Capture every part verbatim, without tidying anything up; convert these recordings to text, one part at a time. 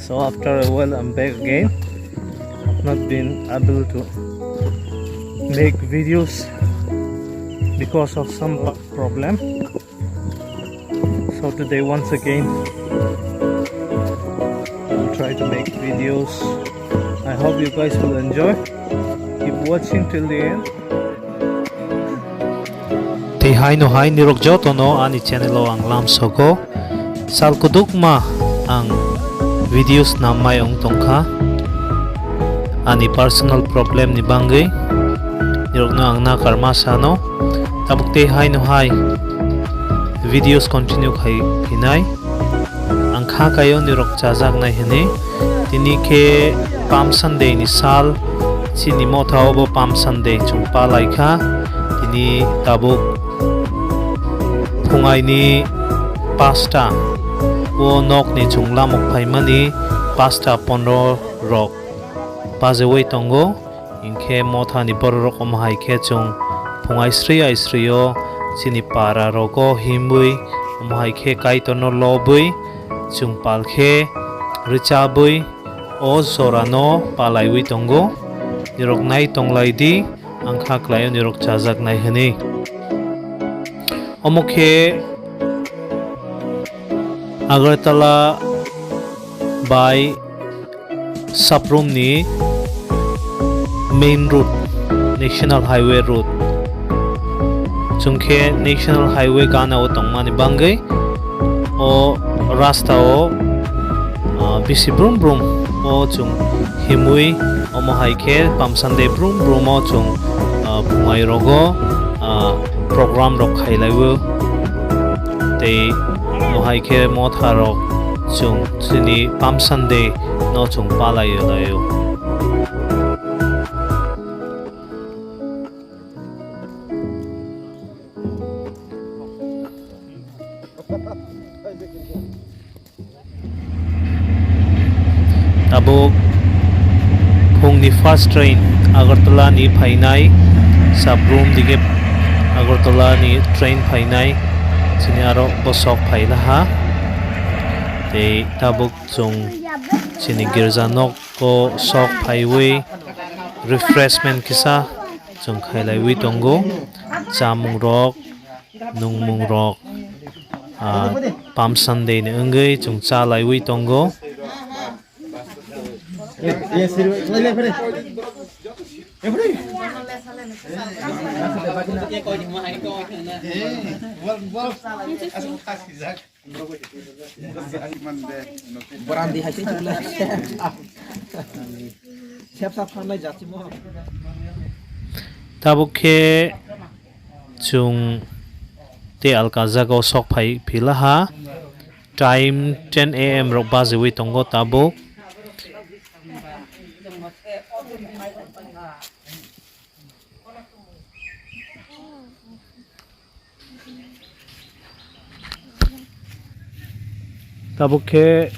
So after a while, I'm back again. I've not been able to make videos because of some p- problem. So today, once again, I'll try to make videos. I hope you guys will enjoy. Keep watching till the end. Tei haino hai nirok jotono ani channel o ang lamsogo. Sal kudukma ang videos nammai wng tongkha. Ani personal problem ni bangwi nirokno ang nakarma sano. Tabuk tei haino hai videos continue khai phinai. Ang kha kaio nirok chajaknai hwnwi. Tini khe Palm Sunday ni sal, chini motha o bo Palm Sunday chwng palai kha. Tini tabuk phungaini pasta o nokni chwng lamok phaimani pasta pondro rok bajeui tongo. Hinkhe mothani bororok omo hai khe chwng phung aisri aisri o chini para rogo himwi, omo hai khe Kaitorno lobwi chwng pal khe rwchabwi o jorano palaiwi tongo. Nirok nai tonglai di, ang kha klaio nirok chajaknai hwnwi. Omo khe Agartala bai Saprumni main road, National Highway road. Chwng khe National Highway gana o tongmani bangwi o rasta o, ah, bisi brum brum o chwng himwi, omo hai khe Palm Sunday brum brum o chwng, ah, phungai rogo, ah, program rok khailaiwi tei omo hai khe motha rok chwng chini Palm Sunday no chwng palai laio. Tabuk phungni first train Agartala ni phainai, Sabrum dige Agartala ni train phainai, chini aro bosok phailaha. Tei tabuk chwng chini girja nok o sok phaiwi refreshment kisa chwng khailaiwi tongo, chamung rok, nungmung rok, ah, Palm Sunday ni wngwi chwng cha laiwi tongo. Borandi hai se chwla. Sep sap khanai jati mo. Tabuk khe chwng tei alka jagao sok phai philaha. Time ten A M rok bajiwi tongo tabuk. Tabuk khe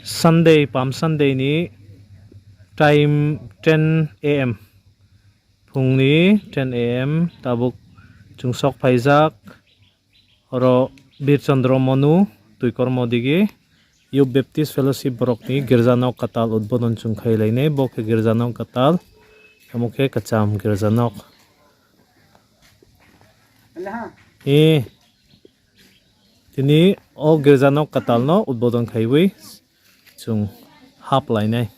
Sunday, Palm Sunday ni time ten A M. Phungni ten A M tabuk chwng sok phaijak. Oro Bir Chandra Manu, Tuikormo digi, Youth Baptist Fellowship borokni girjanok kwtal udbodon chwng khailai nai, bo khe girjanok kwtal, omo khe kwcham girjanok. E, tini o girjanok kwtalno udbodon khaiwi chwng hap lainai.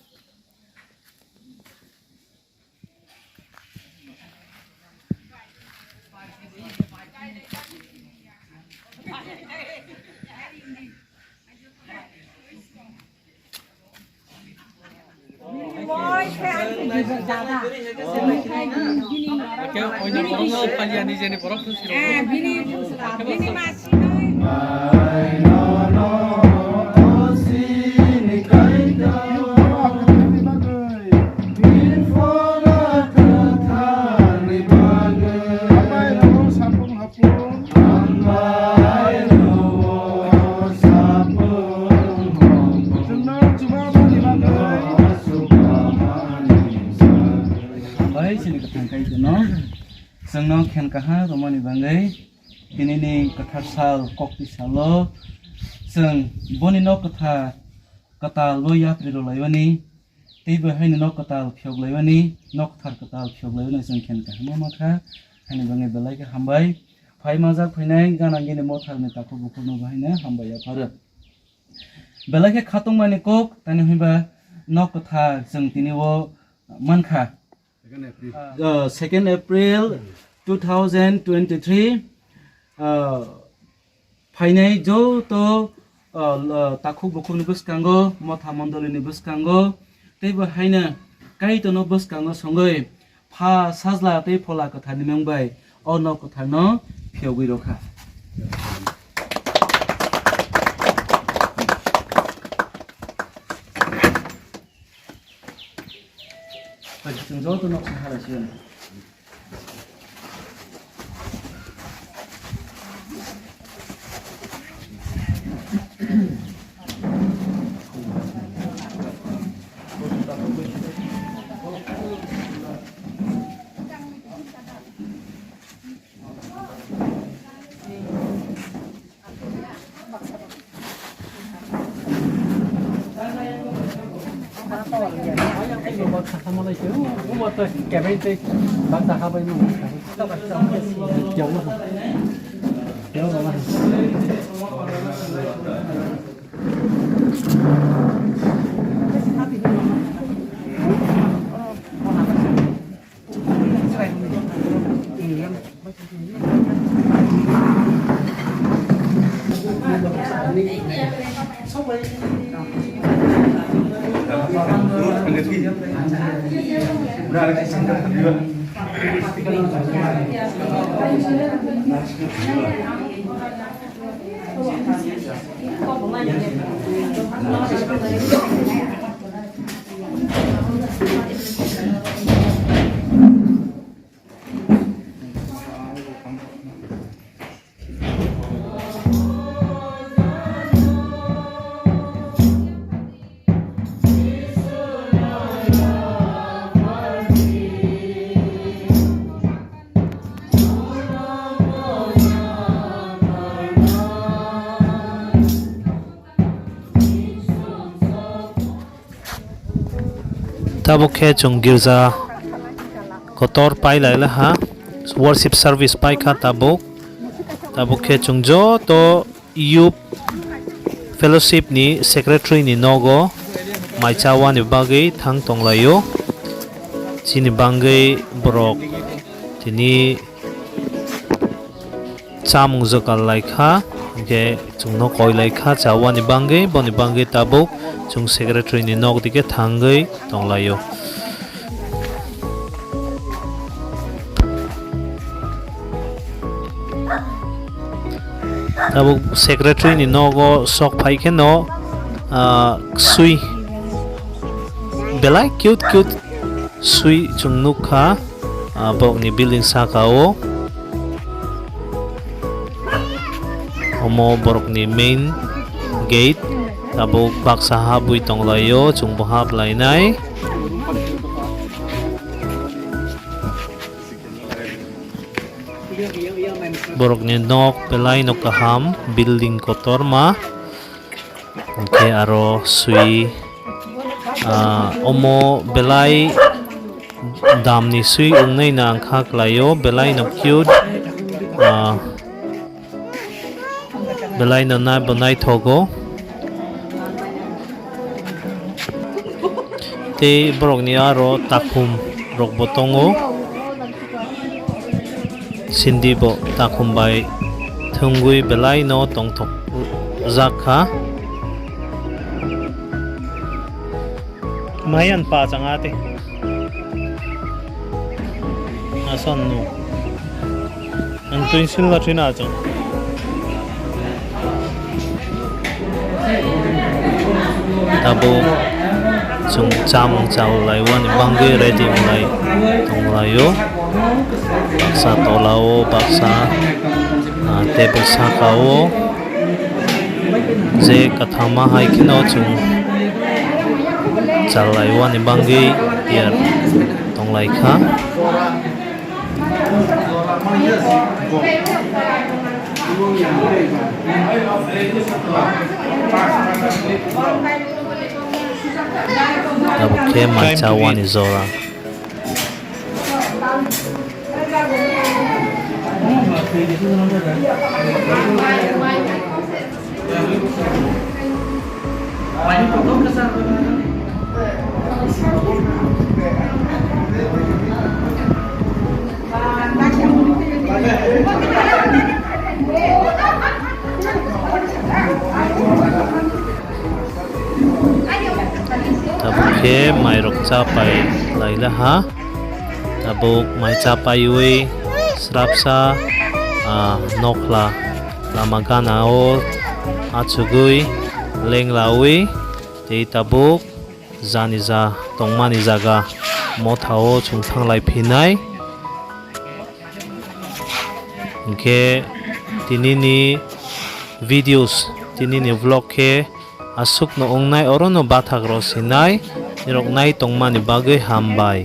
Hambai chini kwthang Kaitorno, chwngno khen kaha romani bagwi, tinini kwthar sal, kokti salo, chwng boni nok kwthar, kwtal bo yapri rw laiwani, teibo haino nok kwtal phiyok laiwani, nok kwthar kwtal phiyok laiwani chwng khe kaham ma kha, haino bangwi belai khe hambai. Phai majak phainai gana gini motharni takhuk bukhukno bo haino hambai yapharo. Belai khe khatungmani kok, tani hwnba nok kwthar chwng tini o mankha. Second April. Uh, second April two thousand twenty-three, uh, phainai joto, uh, uh, takhuk bukhukni bwskango, motha mondolini bwskango, teibo haino Kaitorno bwskango songwi Pha, Sajla tei Phola Kwtharni mung bai o nok kwtharno phiyogwi rwkha. Chwng joto nok song halai se. Tabuk khe chwng girja kotor pai lai laha, worship service pai kha tabuk. Tabuk khe chwng joto youth fellowship ni secretary ni nogo mai chawani bagwi thang tonglaio. Chini bangwi borok tini chamung jwkal lai kha, hinkhe chwngno koi lai kha chawani bangwi, boni bangwi tabuk chwng secretary ni nok dike thangwi tonglaio. Tabuk secretary ni nogo sok phai kheno, ah, swi belai cute cute swi chwng nukha, ah, borokni building saka o. Omo borokni main gate, tabuk baksa habwi tonglaio, chwngbo hap lainai. Borokni nok belai no kaham, building kotorma. Hwnkhe aro swi, ah, omo belai damni swi wngnai na wngkha kwlaio, belai no cute, ah, belai no nai-, bo naithogo. Tei borokni aro takhum rokbo tongo. Sindi bo takhum bai thwngwi belai no tongthok jak kha. Mayan pa chang a tei. Asan no. Ang twi sil la thwi na chang. Tabuk chwng chamung chalai wani bangwi ready wngwi tonglaio. Baksa tola o, baksa, ah, table saka o. Je kwthama hai kheno chwng chalai wani bangwi tiyar tonglai kha. Tabuk khe mai chawani jora. Tabuk khe mairok cha pai laila ha. Tabuk mai cha paiwi srapsa, ah, nokla lama gana o achugwi lenglawi tei tabuk jani ja tongmani jaga motha o chwng thanglai phinai. Hinkhe tinini videos, tinini vlog khe aswkno wngnai, orono bathak rw sinai, nirok nai tongmani bagwi hambai.